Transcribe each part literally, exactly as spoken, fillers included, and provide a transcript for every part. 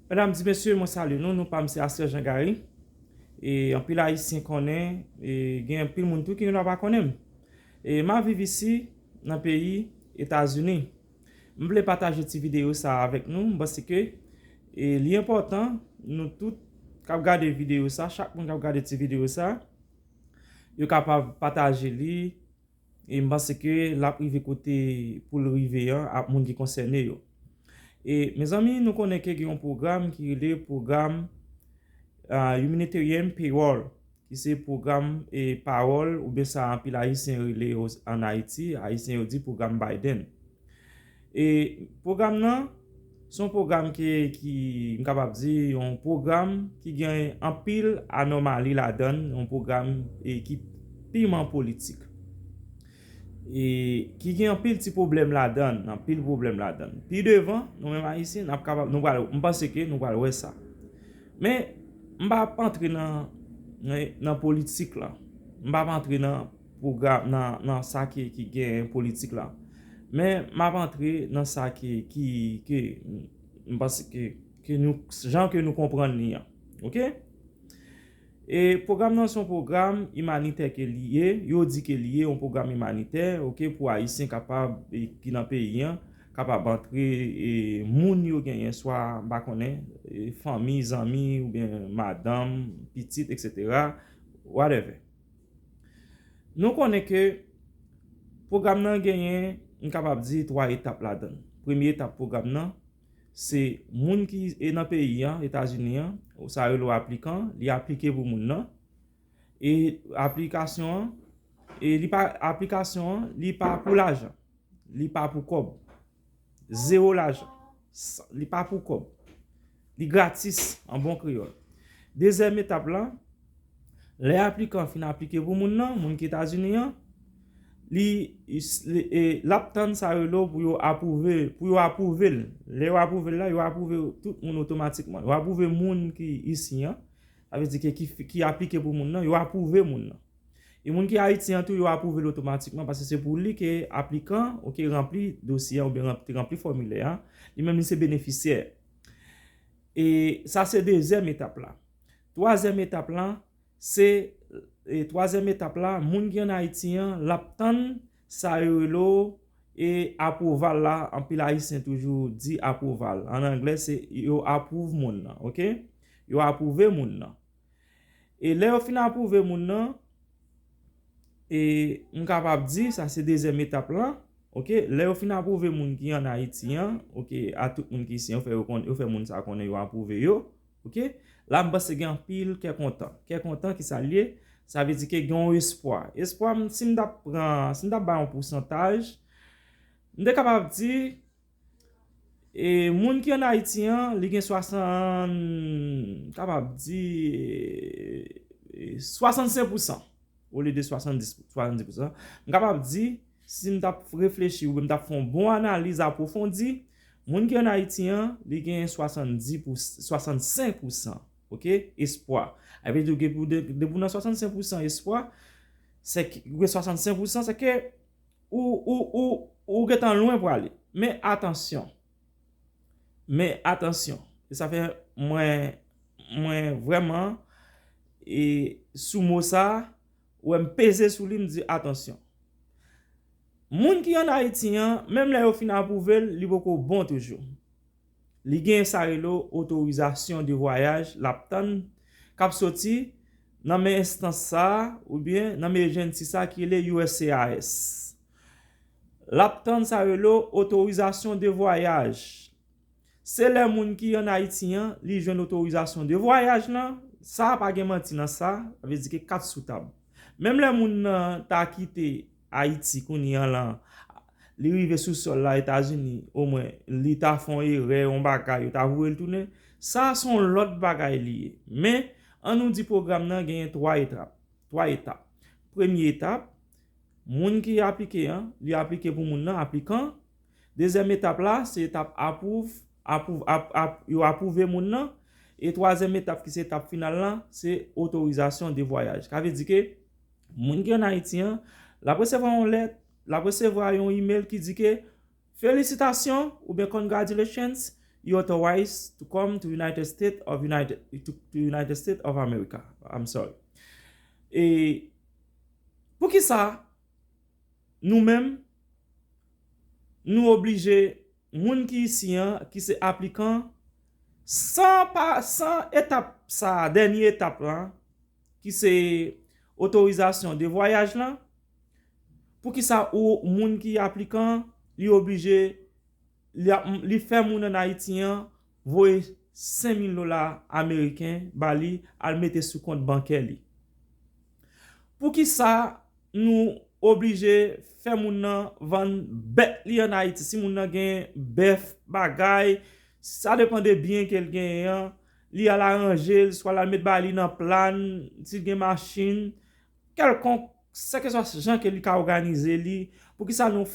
Medam, mesye, mwen salye nou. Non pa m se Aster Jean Gary. E anpil Ayisyen konnen, e gen anpil moun tou ki nou pa konnen m. E m ap viv isi nan peyi Etazini. M vle pataje ti videyo sa avèk nou. M panse ke e li enpòtan nou tout k ap gade videyo sa, chak moun k ap gade ti videyo sa, yo kapab pataje li. E m panse ke l ap rive kote pou l rive an ak moun ki konsène yo. E mezanmi, nou konnen ke gen yon pwogram ki rele pwogram ah, Humanitarian Payroll, ki se pwogram e pawòl, oubyen sa anpil Ayisyen rele yo ann Ayiti, Ayisyen yo di pwogram Biden. E pwogram nan, se yon pwogram ki, ki, m kapab di, yon pwogram ki gen anpil anòmali ladan l, yon pwogram e ki piman politik. E ki gen anpil ti pwoblèm ladan l, anpil pwoblèm ladan l. Pi devan, nou menm Ayisyen, n ap kapab, nou pral, m panse ke nou pral wè sa. Men, m p ap antre nan, nan, nan politik la. M p ap antre nan pwogram, nan, nan sa ki, ki gen politik la. Men, m ap antre nan sa ki, ki, ki, m panse ke, ke nou, jan ke nou konprann li an. Oke? E pwogram nan se yon pwogram imanitè ke li ye, yo di ke li ye yon pwogram imanitè, oke, pou Ayisyen kapab, e, ki nan peyi an, kapab antre, e, moun yo genyen, swa, m pa konnen, e, fanmi, zanmi, oubyen madanm, pitit, et cetera, whatever. Nou konnen ke pwogram nan genyen, m kapab di, twa etap ladan l. Premye etap pwogram nan, se moun ki e nan peyi an, Etazini an, sa yo rele aplikan, li aplike pou moun nan. E aplikasyon an, e li pa, aplikasyon an, li pa pou lajan. Li pa pou kòb. Zewo lajan. Sa, li pa pou kòb. Li gratis, an bon kreyòl. Dezyèm etap la, lè aplikan fin aplike pou moun nan, moun ki Etazini an, li, li, e, l ap tann sa yo rele pou yo apwouve, pou yo apwouve l. Lè yo apwouve l la, yo apwouve tout moun otomatikman. Yo apwouve moun ki isi an, sa vle di ke ki, ki aplike pou moun nan, yo apwouve moun nan. E moun ki Ayiti an tou, yo apwouve l otomatikman, paske se pou li ke aplikan, oke, ranpli dosye a oubyen ranpli, ranpli fòmilè a, li menm li se benefisyè. E sa se dezyèm etap la. Twazyèm etap la, se, e twazyèm etap la, moun ki ann Ayiti an, l ap tann sa yo rele e apwouval la, anpil Ayisyen toujou di apwouval. An anglè, se yo apwouve moun nan, oke? Yo apwouve moun nan. E lè yo fin apwouve moun nan, e m kapab di, sa se dezyèm etap la, oke? Lè yo fin apwouve moun ki ann Ayiti an, oke, a tout moun ki isi an, yo fè yo konn, yo fè moun sa konnen yo apwouve yo, oke? La, m panse gen anpil kè kontan. Kè kontan, ki sa l ye? Sa vle di ke gen yon espwa. Espwa, m, si m t ap pran, si m t ap bay yon pousantaj, m te kapab di, e moun ki ann Ayiti an, li gen swasann, kapab di, e, swasannsenk pousan, olye de swasanndis, swasanndis pousan. M kapab di, si m t ap reflechi oubyen m t ap fè yon bon analiz apwofondi, moun ki ann Ayiti an, li gen swasanndis pou, swasannsenk pousan, oke, espwa. Sa vle di, ou gen pou de, depi w nan swasannsenk pousan espwa, se ke, ou gen swasannsenk pousan, se ke ou, ou, ou, ou gentan lwen prale. Men atansyon. Men atansyon. E sa fè mwen, mwen vrèman, e sou mo sa, ou wè m peze sou li, m di atansyon. Moun ki ann Ayiti an, menm lè yo fin apwouve l, li poko bon toujou. Li gen sa rele otorizasyon de vwayaj, l ap tann, k ap soti nan men enstans sa a, oubyen nan men ejansi sa a ki rele U S C I S. L ap tann sa rele otorizasyon de vwayaj. Se lè moun ki ann Ayiti an, li jwenn otorizasyon de vwayaj lan, sa pa gen manti nan sa, sa vle di ke kat sou tab. Menm lè moun nan ta kite Ayiti kounye an lan, li rive sou sòl la Etazini, omwen, li ta fè yon erè, yon bagay, yo ta voye l tounen, sa se yon lòt bagay li ye. Men, ann nou di pwogram nan genyen twa etap. Twa etap. Premye etap, moun ki aplike an, li aplike pou moun nan, aplikan. Dezyèm etap la, se etap apwouv, apwouv, ap, ap, yo apwouve moun nan. E twazyèm etap ki se etap final lan, se otorizasyon de vwayaj. Sa vle di ke moun ki ann Ayiti an, l ap resevwa yon lèt, l ap resevwa yon email ki di ke felisitasyon oubyen congratulations, you authorized to come to United States of United to, to United States of America. I'm sorry. E poukisa nou menm nou oblije moun ki isi an, ki se aplikan, san pa, san etap sa, dènye etap la, ki se otorizasyon de vwayaj lan, poukisa ou moun ki aplikan, li oblije, li, ap- li fè moun ann Ayiti an voye senk mil dola ameriken ba li al mete sou kont bankè li? Poukisa nou oblije fè moun nan vann bèt li ann Ayiti? Si moun nan gen bèf, bagay, sa depann de byen ke l genyen an, li al aranje l, swa l al met bagay li nan plàn, si l gen machin, kèlkonk, sèkeswa jan ke li ka òganize li, poukisa nou,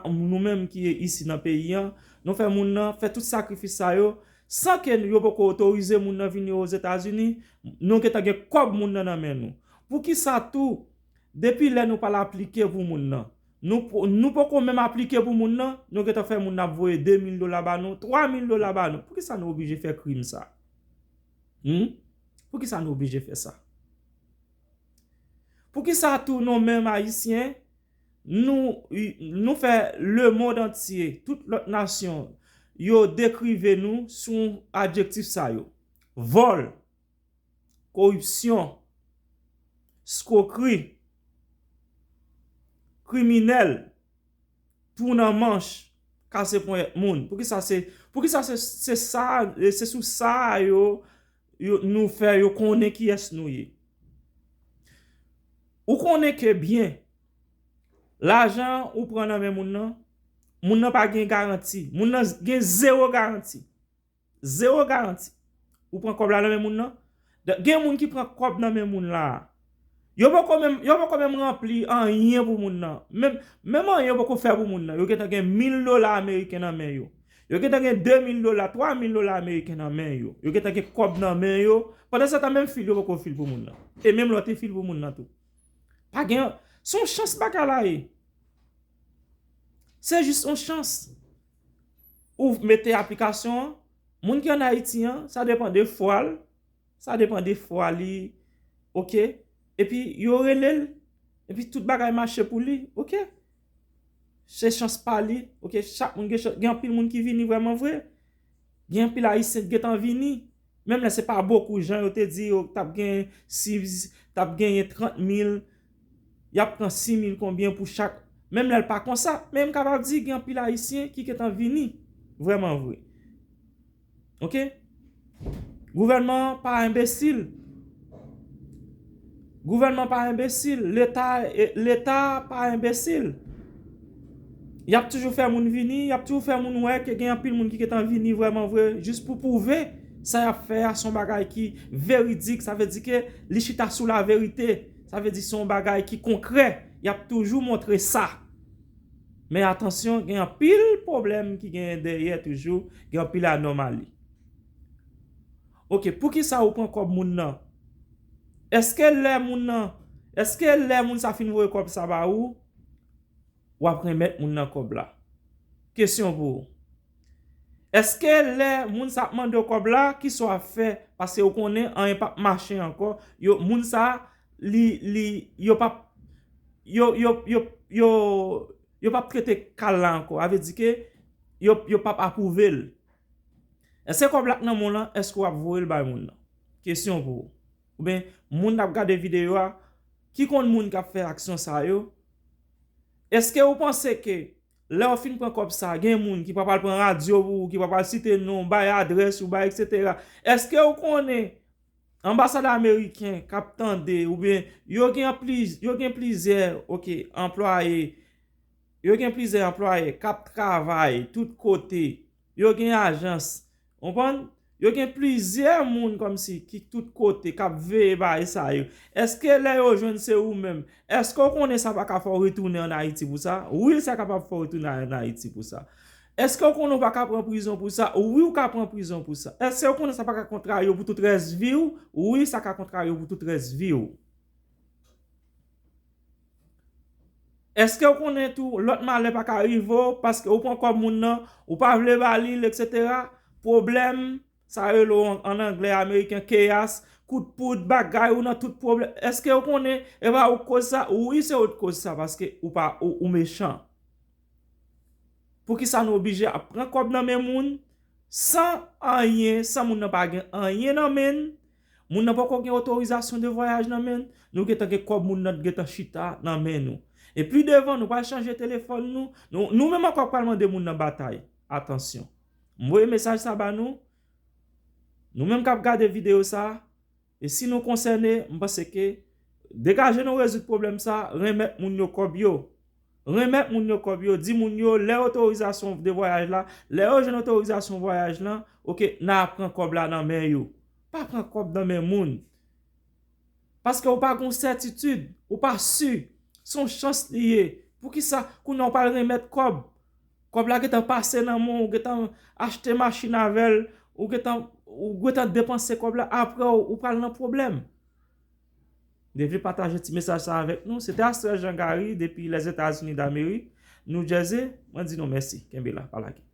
nou menm ki isi nan peyi an, nou fè moun nan fè tout sakrifis sa yo, san ke yo poko otorize moun nan vini Ozetazini, nou gentan gen kòb moun nan nan men nou? Poukisa tou, depi lè nou pa al aplike pou moun nan, nou, po- nou poko menm aplike pou moun nan, nou gentan fè moun nan ap voye de mil dola ba nou, twa mil dola ba nou? Poukisa nou oblije fè krim sa? Hmm? Poukisa nou oblije fè sa? Poukisa tou nou menm Ayisyen, nou, nou fè lemonn antye, tout lòt nasyon, yo dekrive nou sou adjektif sa yo: vòl, koripsyon, eskwokri, kriminèl, twou nan manch, kase ponyèt moun? Poukisa se, poukisa se, se sa, se sou sa yo, yo, nou fè yo konnen kiyès nou ye? Ou konnen ke byen, lajan ou pran nan men moun nan, moun nan pa gen garanti. Moun nan gen zewo garanti. Zewo garanti. Ou pran kòb la nan men moun nan. Da- Gen moun ki pran kòb nan men moun la. Yo poko menm, yo poko menm ranpli anyen pou moun nan. Menm, menm anyen yo poko fè pou moun nan. Yo gentan gen mil dola ameriken nan men yo. Yo gentan gen de mil dola, twa mil dola ameriken nan men yo. Yo gentan gen kòb nan men yo. Pandan se tan, menm fil yo poko fil pou moun nan. E menm lè w te fil pou moun nan tou. Pa gen, se yon chans bagay la ye. Se jis yon chans. Ou mete aplikasyon an, moun ki ann Ayiti an, sa depann de fwa l, sa depann de fwa li, oke? Epi yo rele l, epi tout bagay mache pou li, oke? Se chans pa li, oke? Chak moun gen chans, gen anpil moun ki vini vrèman vre. Gen anpil Ayisyen ki gentan vini. Menm lè se pa bokou, jan yo te di yo t ap gen, si t ap genyen trant mil, y ap pran sis mil konbyen pou chak. Menm lè l pa konsa, men m kapab di gen anpil Ayisyen ki gentan vini vrèman vre. Oke? Gouvènman an pa enbesil. Gouvènman pa enbesil. Leta, e, Leta pa enbesil. Y ap toujou fè moun vini, y ap toujou fè moun wè ke gen anpil moun ki gentan vini vrèman vre, jis pou pwouve sa y ap fè a se yon bagay ki veridik, sa vle di ke li chita sou laverite, sa vle di se yon bagay ki konkrè, y ap toujou montre sa. Men atansyon, gen anpil pwoblèm ki genyen dèyè toujou, gen anpil anòmali. Oke, poukisa ou pran kòb moun nan? Èske lè moun nan, èske lè moun sa fin voye kòb sa ba ou, w ap renmèt moun nan kòb la? Kesyon pou ou. Èske lè moun sa ap mande w kòb la, kisa w ap fè? Paske ou konnen anyen p ap mache ankò. Yo, moun sa, li, li, yo p ap, yo, yo, yo, yo, yo p ap trete ka l la ankò. A vle di ke yo, yo p ap apwouve l. Èske kòb la k nan men w lan, èske w ap voye l bay moun nan? Kesyon pou ou. Oubyen, moun k ap gade videyo a, ki konn moun k ap fè aksyon sa yo, èske ou panse ke lè w fin pran kòb sa, gen moun ki pral pran radyo pou ou, ki pral site non w, bay adrès ou, bay etsetera? Èske ou konnen anbasad ameriken k ap tande, oubyen yo gen pliz-, yo gen plizyè, oke, anplwaye, yo gen plizyè anplwaye k ap travay tout kote, yo gen ajans, konprann? Yo gen plizyè moun kòmsi ki tout kote k ap veye bagay sa yo. Èske lè yo jwenn se ou menm, èske w konnen sa pa ka fè w retounen ann Ayiti pou sa? Wi, sa kapab fè w retounen ann Ayiti pou sa. Èske w konnen w pa ka pran prizon pou sa? Wi, w ka pran prizon pou sa. Èske w konnen sa pa ka kontrarye w pou tout rès vi w? Wi, sa ka kontrarye w pou tout rès vi w. Èske w konnen tou lòt malè pa ka rive w paske ou pran kòb moun nan, ou pa vle ba li l, etsetera? pwoblèm, sa yo rele w an, an anglè, ameriken, chaos, kout poud, bagay, ou nan tout pwoblèm. Èske ou konnen, e pa ou k koz sa? Wi, se ou k koz sa, paske ou pa, ou, ou mechan. Poukisa nou oblije ap pran kòb nan men moun, san anyen, san moun nan pa gen anyen nan men n, moun nan poko gen otorizasyon de vwayaj nan men n, nou gentan gen kòb moun nan gentan chita nan men nou. E pi devan, nou pral chanje telefòn nou, nou, nou menm ankò pral mande moun nan batay. Atansyon. M voye mesaj sa ba nou. Nou menm k ap gade videyo sa, e si nou konsène, m panse ke degaje nou rezoud pwoblèm sa, renmèt moun yo kòb yo. Renmèt moun yo kòb yo, di moun yo, lè otorizasyon de vwayaj la, lè yo jwenn otorizasyon vwayaj lan, oke, n a pran kòb la nan men yo. Pa pran kòb nan men moun. Paske ou pa gen sètitid, ou pa si. Se yon chans li ye. Poukisa kounye a ou pral renmèt kòb? Kòb la gentan pase nan men w, ou gentan achte machin avè l, ou gentan, ou gentan depanse kòb la, apre w, ou pral nan pwoblèm. Devle pataje ti mesaj sa avèk nou. Se te Astrè Jean Gary depi Lèzetazini Damerik, New Jersey. Mwen di nou mèsi. Kenbe la, pa lage.